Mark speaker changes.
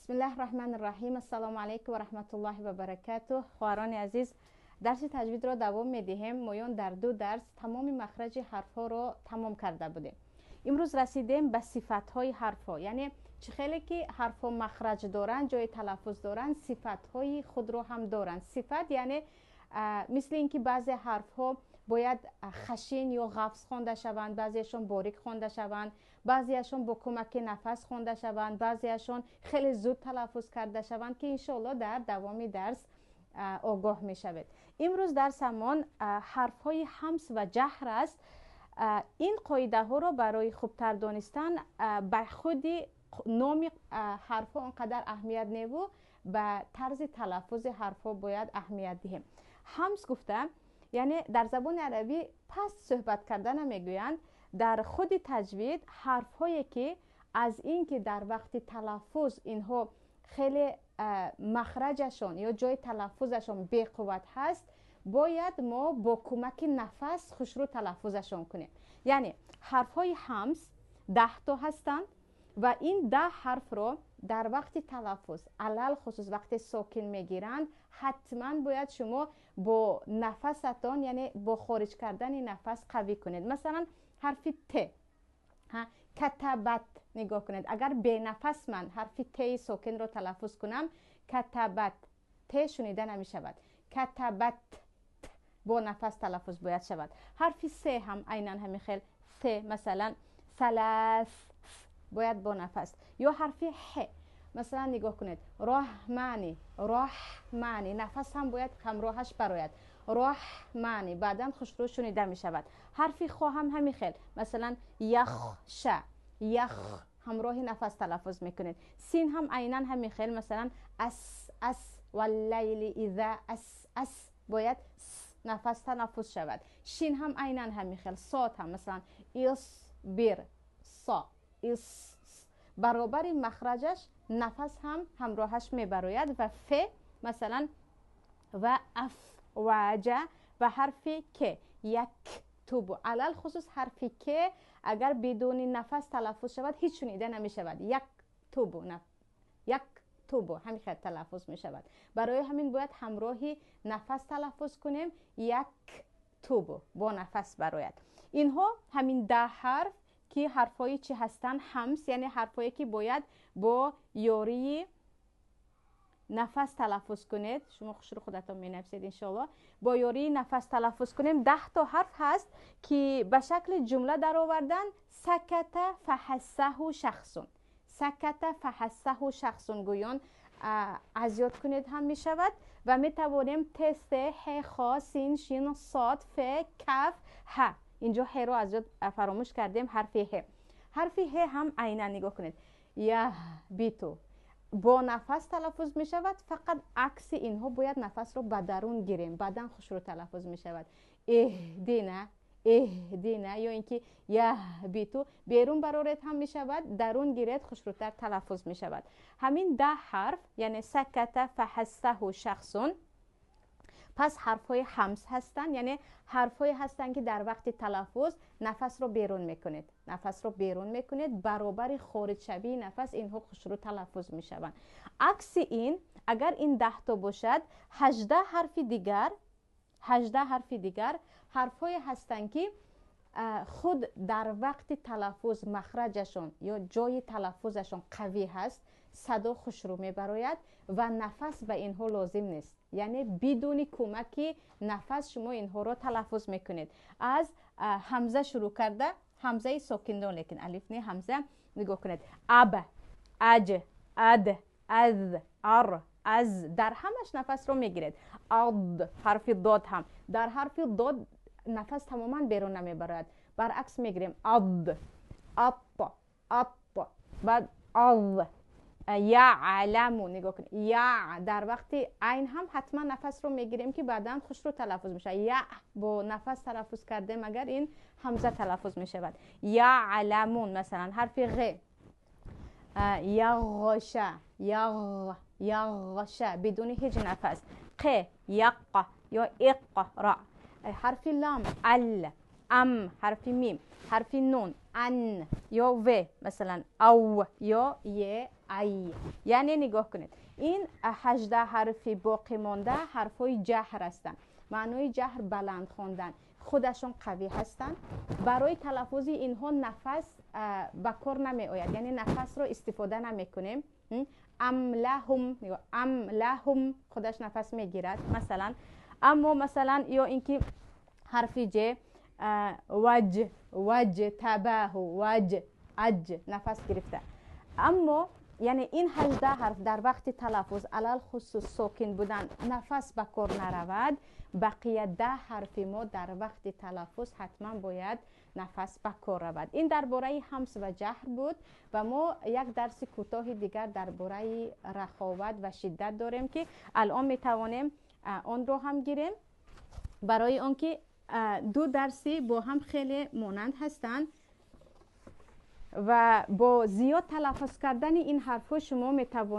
Speaker 1: Бисмиллаҳи раҳмани раҳим. Ассалому алайкум ва раҳматуллоҳи ва баракатуҳ. Хоҳарони азиз, дарси таҷвидро давом медиҳем. Моён дар ду дарс тамоми махраҷи ҳарфҳоро тамом карда будем. Имрӯз расидем ба сифатҳои ҳарфҳо, яъне чӣ хеле ки ҳарфҳо махраҷ доранд, ҷои талаффуз доранд, сифатҳои худро ҳам доранд. Сифат яъне мисли ин ки баъзе ҳарфҳо бояд хашин ё ғафз хонда шаванд, баъзеашон борик хонда шаванд, баъзеашон бо кӯмаки нафас хонда шаванд, баъзеашон хеле зуд талаффуз карда шаванд, ки иншоалло дар давоми дарс огоҳ мешавед. Имрӯз дарсамон ҳарфҳои ҳамс ва ҷаҳр аст. Ин қоидаҳоро барои хубтар донистан ба худи номи ҳарфҳо он қадар аҳамият неву ба тарзи талаффузи ҳарфҳо бояд аҳамият диҳем. Ҳамс гуфта, яъне дар забони арабӣ паст суҳбат кардана мегӯянд. Дар худи таҷвид ҳарфҳое ки аз ин ки дар вақти талаффуз инҳо хеле махраҷашон ё ҷои талаффузашон беқувват ҳаст, бояд мо бо кӯмаки нафас хушрӯ талаффузашон кунем. Яъне ҳарфҳои ҳамс 10 то ҳастанд ва ин 10 ҳарфро дар вақти талаффуз, алалхусус вақте сокин мегиранд, ҳатман бояд шумо бо нафасатон, яъне бо хориҷ кардани нафас қавӣ кунед. Масалан, ҳарфи т, катабат, нигоҳ кунед, агар бенафас ман ҳарфи теи сокинро талаффуз кунам, катабат, т шунида намешавад. Катабат бо нафас талаффуз бояд шавад. Ҳарфи се ҳам айнан ҳамин хел, се, масалан, салас, бояд бо нафас. Ё ҳарфи ҳ, масалан, нигоҳ кунед, роҳмани, роҳмани, нафас ҳам бояд ҳамроҳаш барояд, роҳмани, баъдан хушрӯ шунида мешавад. Ҳарфи хо ҳам ҳамин хел, масалан, яхша, ях, ҳамроҳи нафас талаффуз мекунед. Син ҳам айнан ҳамин хел, масалан, ас, ас, валлайли иза ас, ас, бояд с нафас талаффуз шавад. Шин ҳам айнан ҳамин хел, сод ҳам, масалан, исбир, со, ис, баробари махраҷаш нафас ҳам ҳамроҳаш мебарояд. Ва фе, масалан, ва афваҷа ва ҳарфи к, яктубу. Алалхусус ҳарфи к агар бидуни нафас талаффуз шавад, ҳеҷ шунида намешавад. Яктубу, яктубу, ҳамин хел талаффуз мешавад. Барои ҳамин бояд ҳамроҳи нафас талаффуз кунем, яктубу, бо нафас барояд. Инҳо ҳамин 10 ҳарф ки ҳарфҳои чӣ ҳастанд? Ҳамс, яъне ҳарфҳое ки бояд бо ёрии нафас талаффуз кунед. Шумо хушрӯ худатон менависед, иншоалло. Бо ёрии нафас талаффуз кунем. 10 то ҳарф ҳаст, ки ба шакли ҷумла даровардан: саката фаҳассаҳу шахсун, саката фаҳассаҳу шахсун гӯён аз ёд кунед ҳам мешавад. Ва метавонем т, с, ҳ, хо, син, шин, сод, ф, каф, ҳ. Инҷо ҳеро аз ёд фаромӯш кардем, ҳарфи ҳ. Ҳарфи ҳ ҳам айнан, нигоҳ кунед, яҳбиту, бо нафас талаффуз мешавад. Фақат акси инҳо бояд нафасро ба дарун гирем, баъдан хушрӯ талаффуз мешавад. Эҳдина, эҳдина, ё ин ки яҳбиту, берун бароред ҳам мешавад, дарун гиред, хушрӯтар талаффуз мешавад. Ҳамин 10 ҳарф, яъне саката фаҳассаҳу шахсун, пас ҳарфҳои ҳамс ҳастанд, яъне ҳарфҳое ҳастанд, ки дар вақти талаффуз нафасро берун мекунед, нафасро берун мекунед, баробари хориҷшавии нафас инҳо хушрӯ талаффуз мешаванд. Акси ин, агар ин 10 то бошад, 18 ҳарфи дигар, 18 ҳарфи дигар ҳарфҳое ҳастанд, ки худ дар вақти талаффуз махраҷашон ё ҷои талаффузашон қавӣ ҳаст, садо хушрӯ мебарояд ва нафас ба инҳо лозим нест, яъне бидуни кӯмаки нафас шумо инҳоро талаффуз мекунед. Аз ҳамза шурӯъ карда, ҳамзаи сокиндон, лекин алиф не, ҳамза, нигоҳ кунед: аб, аҷ, ад, аз, ар, аз, дар ҳамаш нафасро мегиред. Ад, ҳарфи дод ҳам, дар ҳарфи дод нафас тамоман берун намебарояд, баръакс мегирем: ад, ат, ат, баъд аз, яъламу. Нигоҳ кунед, я, дар вақти айн ҳам ҳатман нафасро мегирем, ки баъдан хушрӯ талаффуз мешавад. Я бо нафас талаффуз кардем, агар ин ҳамза талаффуз мешавад, яъламун. Масалан, ҳарфи ғ, яғша, яғ, яғша, бидуни ҳеҷ нафас. Қ, яқ ё иқра. Ҳарфи лам, ал, ам, ҳарфи мим, ҳарфи нун. Ан ё в, масалан, ав ё е, ай. Яъне нигоҳ кунед, ин 18 ҳарфи боқӣ монда ҳарфҳои ҷаҳр ҳастанд. Маънои ҷаҳр баланд хондан. Худашон қавӣ ҳастанд. Барои талаффузи инҳо нафас ба кор намеояд, яъне нафасро истифода намекунем. Ам лаҳум, ам лаҳум, худаш нафас мегирад, масалан. Аммо, масалан, ё ин ки ҳарфи ҷ, ваҷ, ваҷ табаҳу, ваҷ, аҷ, нафас гирифта. Аммо, яъне, ин 18 ҳарф дар вақти талаффуз, алалхусус сокин будан, нафас ба кор наравад. Бақия 10 ҳарфи мо дар вақти талаффуз ҳатман бояд нафас ба кор равад. Ин дар бораи ҳамс ва ҷаҳр буд ва мо як дарси кӯтоҳи дигар дар бораи раховат ва шиддат дорем, ки алон метавонем онро ҳам гирем, барои он ки ду дарси бо ҳам хеле монанд ҳастанд ва бо зиёд талаффуз кардани ин ҳарфҳо шумо метавонед.